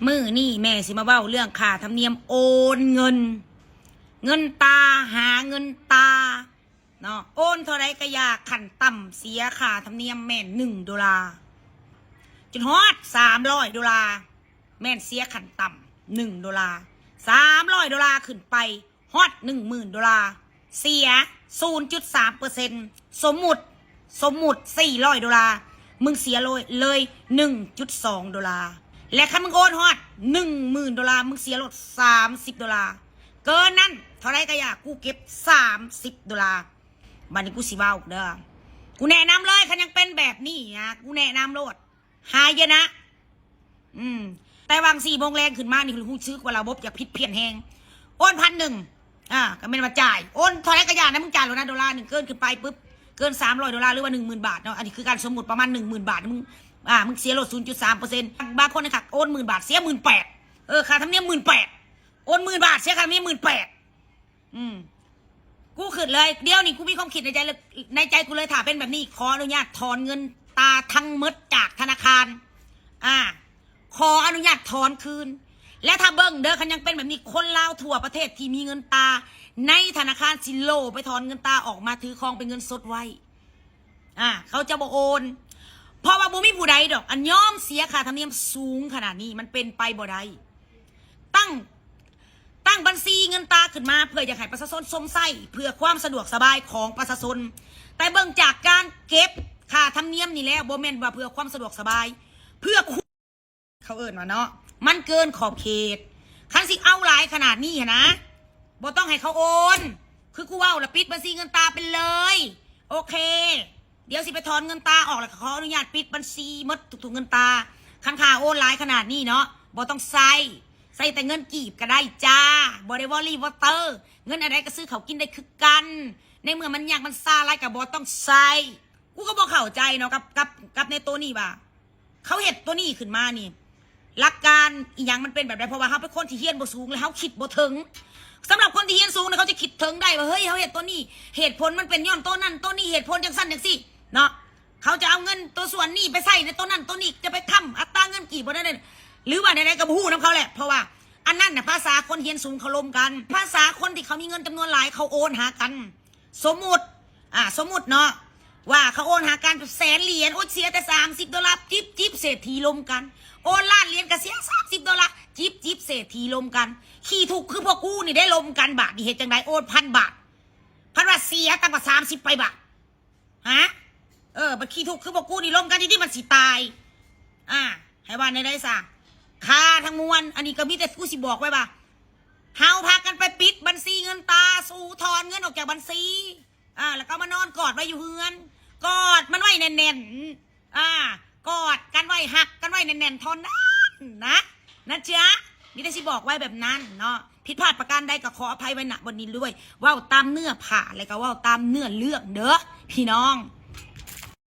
ມື້ນີ້ແມ່ຊິມາເວົ້າເລື່ອງຄ່າທຳນຽມໂອນເງິນ ເງິນຕາ ຫາເງິນຕາເນາະ. ໂອນເທົ່າໃດກະຢ່າ ຂັ້ນຕ່ຳເສຍຄ່າທຳນຽມແມ່ນໜຶ່ງໂດລາ ຈົນຮອດສາມຮ້ອຍໂດລາ ແມ່ນເສຍຂັ້ນຕ່ຳໜຶ່ງໂດລາ ສາມຮ້ອຍໂດລາຂຶ້ນໄປ ຮອດໜຶ່ງໝື່ນໂດລາ ເສຍສູນຈຸດສາມເປີເຊັນ. ສົມມຸດ ສົມມຸດສີ່ຮ້ອຍໂດລາ ມຶງເສຍໂລຍ ເລີຍໜຶ່ງຈຸດສອງໂດລາ ແລະ ຄັນມຶງໂອນຮອດໜຶ່ງໝື່ນໂດລາ ມຶງເສຍໂລດສາມສິບໂດລາ. ເກີນນັ້ນເທົ່າໃດກະຢ່າ ກູເກັບສາມສິບໂດລາ. ບາດນີ້ກູຊິເວົ້າເດີ ກູແນະນຳເລີຍ ຄັນຍັງເປັນແບບນີ້ນະ ກູແນະນຳໂລດ ຫາຍະນະ. ອືມ ແຕ່ຫວ່າງສີ່ໂມງແລງຂຶ້ນມານີ້ ຮູ້ສຶກວ່າລະບົບຢາກຜິດພຽນແຮງ. ໂອນພັນໜຶ່ງ ອ່າ ກະແມ່ນວ່າຈ່າຍ ໂອນເທົ່າໃດກະຢ່ານະ ມຶງຈ່າຍໂລດນະ ໂດລາໜຶ່ງເກີນຂຶ້ນໄປປຶບ ເກີນສາມຮ້ອຍໂດລາ ຫຼືວ່າໜຶ່ງໝື່ນບາດເນາະ ອັນນີ້ຄືການສົມມຸດປະມານໜຶ່ງໝື່ນບາດ ມຶງ ອ່າ ມຶງເສຍໂລດສູນຈຸດສາມເປີເຊັນ. ບາງຄົນນະຄັກ ໂອນໝື່ນບາດ ເສຍໝື່ນແປດ ເອີ ຄ່າທຳນຽມໝື່ນແປດ ໂອນໝື່ນບາດ ເສຍຄ່າທຳນຽມໝື່ນແປດ. ອືມ ກູຄິດເລີຍ ດຽວນີ້ກູມີຄວາມຄິດໃນໃຈເລີຍ ໃນໃຈກູເລີຍ ຖ້າເປັນແບບນີ້ ຂໍອະນຸຍາດຖອນເງິນຕາທັງໝົດຈາກທະນາຄານ ອ່າ ຂໍອະນຸຍາດຖອນຄືນ. ແລະ ຖ້າເບິ່ງເດີ ຄັນຍັງເປັນແບບນີ້ ຄົນລາວທົ່ວປະເທດທີ່ມີເງິນຕາໃນທະນາຄານ ຊິໂລໄປຖອນເງິນຕາອອກມາຖືຄອງເປັນເງິນສົດໄວ້ ອ່າ ເຂົາຈະບໍ່ໂອນ ເພາະວ່າບໍ່ມີຜູ້ໃດດອກ ອັນຍອມເສຍຄ່າທຳນຽມສູງຂະໜາດນີ້ ມັນເປັນໄປບໍ່ໄດ້. ຕັ້ງ ຕັ້ງບັນຊີເງິນຕາຂຶ້ນມາ ເພື່ອຢາກໃຫ້ປະຊາຊົນຊົມໃຊ້ ເພື່ອຄວາມສະດວກສະບາຍຂອງປະຊາຊົນ ແຕ່ເບິ່ງຈາກການເກັບຄ່າທຳນຽມນີ້ແລ້ວ ບໍ່ແມ່ນວ່າເພື່ອຄວາມສະດວກສະບາຍ ເພື່ອ ເຂົາເອີ້ນວ່າເນາະ ມັນເກີນຂອບເຂດ. ຄັນຊິເອົາຫຼາຍຂະໜາດນີ້ຫັ້ນນະ ບໍ່ຕ້ອງໃຫ້ເຂົາໂອນ ຄືກູເວົ້າລະ ປິດບັນຊີເງິນຕາໄປເລີຍ ໂອເຄ ດຽວຊິໄປຖອນເງິນຕາອອກ ແລ້ວກະຂໍອະນຸຍາດປິດບັນຊີໝົດທຸກໆເງິນຕາ. ຄັນຄ່າໂອນຫຼາຍຂະໜາດນີ້ເນາະ ບໍ່ຕ້ອງໃຊ້ ໃຊ້ແຕ່ເງິນກີບກະໄດ້ຈ້າ ບໍ່ໄດ້ວໍຣີວໍເຕີ ເງິນອັນໃດກະຊື້ເຂົ້າກິນໄດ້ຄືກັນ. ໃນເມື່ອມັນຍາກມັນຊາຫຼາຍກະບໍ່ຕ້ອງໃຊ້. ກູກະບໍ່ເຂົ້າໃຈເນາະ ກັບ ກັບ ກັບໃນໂຕນີ້ວ່າ ເຂົາເຮັດໂຕນີ້ຂຶ້ນມານີ້ ຫຼັກການອີ່ຫຍັງມັນເປັນແບບໃດ? ເພາະວ່າເຮົາເປັນຄົນທີ່ຮຽນບໍ່ສູງ ແລະ ເຮົາຄິດບໍ່ເຖິງ. ສຳລັບຄົນທີ່ຮຽນສູງນະ ເຂົາຈະຄິດເຖິງໄດ້ວ່າ ເຮີ້ຍ ເຮົາເຮັດໂຕນີ້ ເຫດຜົນມັນເປັນຍ້ອນໂຕນັ້ນໂຕນີ້ ເຫດຜົນຈັ່ງຊັ້ນຈັ່ງຊີ້ເນາະ. ເຂົາຈະເອົາເງິນໂຕສ່ວນນີ້ໄປໃຊ້ໃນໂຕນັ້ນໂຕນີ້ ຈະໄປຄ້ຳອັດຕາເງິນກີບບໍ່ໄດ້ ຫຼືວ່າແນວໃດກະບໍ່ຮູ້ນຳເຂົາແຫຼະ ເພາະວ່າອັນນັ້ນນະ ພາສາຄົນຮຽນສູງເຂົາລົມກັນ ພາສາຄົນທີ່ເຂົາມີເງິນຈຳນວນຫຼາຍເຂົາໂອນຫາກັນ. ສົມມຸດ ອ່າ ສົມມຸດເນາະ ວ່າເຂົາໂອນຫາກັນແສນຫຼຽນ ໂອດ ເສຍແຕ່ສາມສິບໂດລາ ຈິບໆ ເສດຖີລົມກັນ. ໂອນລ້ານຫຼຽນກະເສຍສາມສິບໂດລາ ຈິບໆ ເສດຖີລົມກັນ. ຂີ້ທຸກຄືພວກກູນີ້ໄດ້ລົມກັນ ບາດນີ້ເຮັດຈັ່ງໃດ? ໂອນພັນບາດ ພັນບາດເສຍຕັ້ງກວ່າສາມສິບປາຍບາດ ຮະ? ເອີ ບັດຂີ້ທຸກຄືພວກກູນີ້ລົມກັນ ທີ່ນີ້ມັນຊິຕາຍ. ອ່າ ໃຫ້ວ່າແນວໃດຊະ? ຄ່າທັງມວນ ອັນນີ້ກະມີແຕ່ກູຊິບອກໄວ້ວ່າ ເຮົາພາກັນໄປປິດບັນຊີເງິນຕາ ສູຖອນເງິນອອກຈາກບັນຊີ ອ່າ ແລ້ວກະມານອນກອດໄວ້ຢູ່ເຮືອນ ກອດມັນໄວ້ແໜ້ນໆ ອ່າ ກອດກັນໄວ້ ຮັກກັນໄວ້ແໜ້ນໆ ເທົ່ານັ້ນນະ ນະຈ໊ະ. ມີແຕ່ຊິບອກໄວ້ແບບນັ້ນເນາະ ຜິດພາດປະການໃດກະຂໍອະໄພໄວ້ ນະ ບ່ອນນີ້ດ້ວຍ ເວົ້າຕາມເນື້ອຜ້າ ແລະກະເວົ້າຕາມເນື້ອເລື່ອງເດີພີ່ນ້ອງ.